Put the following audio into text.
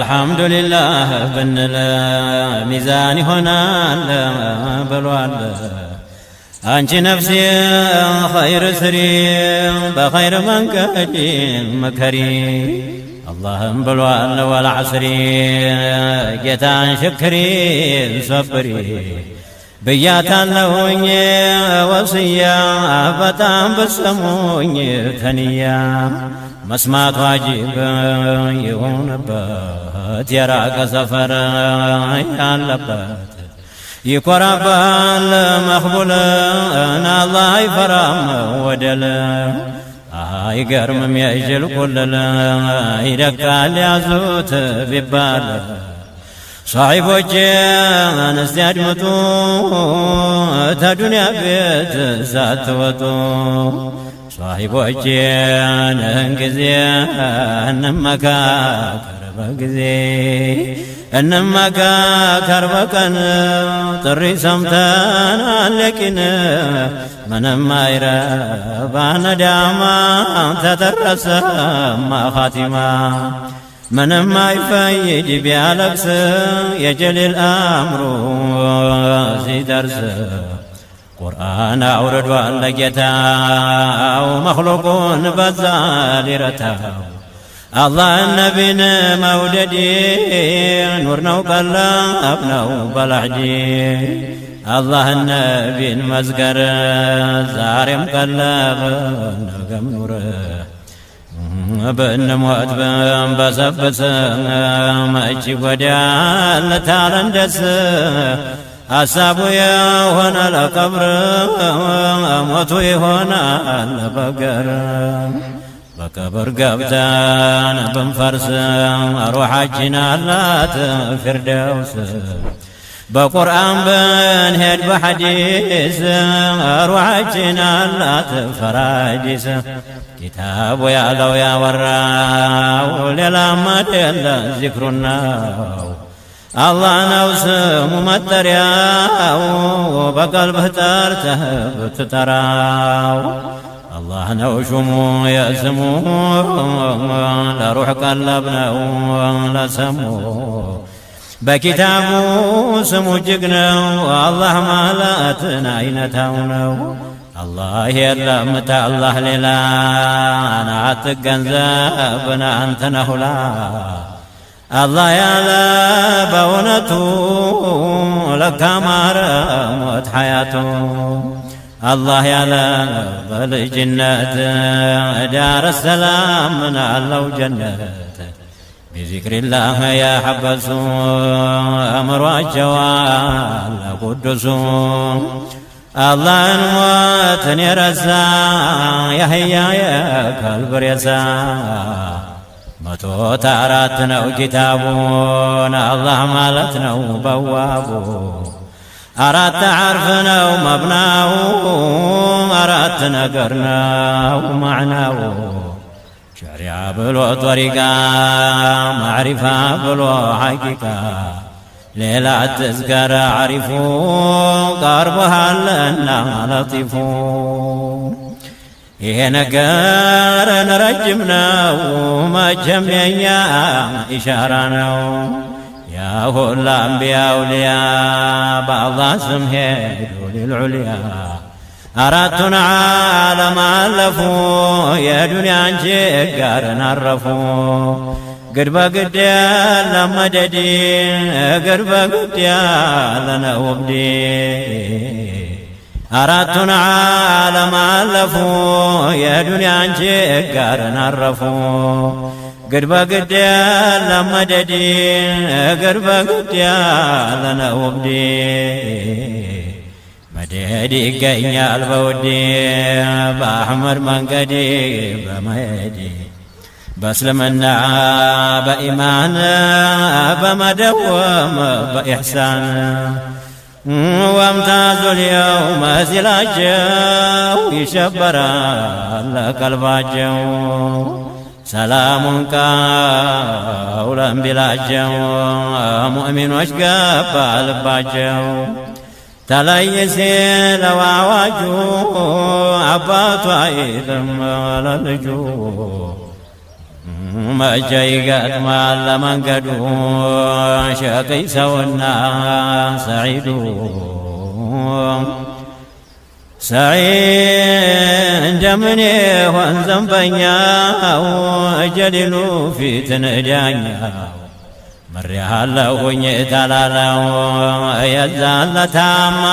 አልሐምዱሊላህ ብንል ሚዛን ይሆናል ብሏል። አንቺ ነፍሴ ኸይር ስሪ፣ በኸይር መንገድ ምከሪ። አላህም ብሏል والعصر፣ ጌታን ሽክሪ ሶብሪ ብያታለሁኝ ወስያ፣ በጣም ብትሰሙኝ ተንያ። መስማት ዋጅብ ይሁንበት የራቀ ሰፈር ያለበት፣ ይኮራባል መኽቡል አላህ አይፈራም ወደል። አይገርምም የእጅል ቁልል ይደቃል ያዙት ቢባል። ሷሒቦቼ እስቲ አድምጡ፣ ተዱንያ ቤት ሳትወጡ። ሷሒቦቼ ጊዜ እንመካከር፣ በጊዜ እንመካከር፣ በቀን ጥሪ ሰምተናል የቂን። ምንም አይረባ ነዳማ ተደረሰማ ኻቲማ። ምንም አይፈይድ ቢያለቅስ የጀሊል አምሩ ሲደርስ። ቁርአን አውርዷል ለጌታው መኽሉቁን በዛ ሊረታው። አላህ ነቢን መውደዲ ኑር ነው ቀለብ ነው በላዕዲ። አላህ ነቢን መዝገር ዛሬም ቀለብ ነገም ኑር። ብንሞት ብንበሰብስ መች ይጎዳል ታለን ደስ። ሐሳቡ የሆነ ለቀብር ሞቱ ይሆናል በገር። በቀብር ገብተን ብንፈርስ ሩሓችን አላት ፊርደውስ። በቁርአን ብንሄድ በሐዲስ ሩሓችን አላት ፈራዲስ። ኪታቡ ያለው ያወራው ሌላም አይደለ ዚክሩናው። አላህ ነው ስሙ መጠሪያው በቀልብህ ጠርተህ ብትጠራው። አላህ ነው ሹሙ የስሙ ለሩሕ ቀለብ ነው ለሰሙ። በኪታቡ ስሙ እጅግ ነው አላህ ማለትን አይነታው ነው። አላህ የለም ተአላህ ሌላ አትገንዘብን አንተ ነሁላ። አላህ ያለ በእውነቱ ለካ ማረ ሞት ሐያቱ። አላህ ያለ በልጅነት ዳረ ሰላም ምን አለው ጀነት። بذكر الله ያሐበሱ አእምሯቸዋል ቅዱሱ። አላህን ሞትን የረሳ የህያ የከልብ ሬሳ። 104 ነው ኪታቡን አላህ ማለት ነው በዋቡ። አራት ሐርፍ ነው መብናው፣ አራት ነገር ነው ማዕናው። ሸሪዓ ብሎ ጦሪቃ፣ ማዕሪፋ ብሎ ሐቂቃ፣ ሌላ አትዝከር አሪፉ ቀርቦሃልና ለጢፉ። ይሄ ነገርን ረጅም ነው መቼም የኛ ኢሻራ ነው። ያ ሁላ አንቢያ አውልያ በአላህ ስም ሄዱ ሊልዑልያ። አራቱን ዓለም አለፉ የዱንያን ችጋርን አረፉ። ግድ በግድ የለም መደዲ፣ ግድ በግድ ያለነ ውብዲ። አራቱን ዓለም አለፉ የዱንያን ችጋርን አረፉ። ግድ በግድ የለም መደዲ፣ ግድ በግድ ያለነ ውብዲ። መደድ ይገኛል በውዴ በአሕመድ መንገዴ በመሄዴ፣ በእስልምና በኢማን በመደወም በኢሕሳን። ወምታዙ ልየውመ ሲላቸው ይሸበራል ቀልባቸው። ሰላሙን ቀውለን ቢላቸው ሙእሚኖች ገባ ልባቸው። ተለይ ሲለው አዋጁ አባቱ አይልም ለልጁ። መቼ ይገጥማል ለመንገዱ ሸቂይ ሰውና ሰዒዱ። ሰዒድ እንደምን ይሆን ዘንበኛው ጀሊሉ ፊትን ዳኛው ምሬሃለሁኝ ታላለው የዛን ለታማ።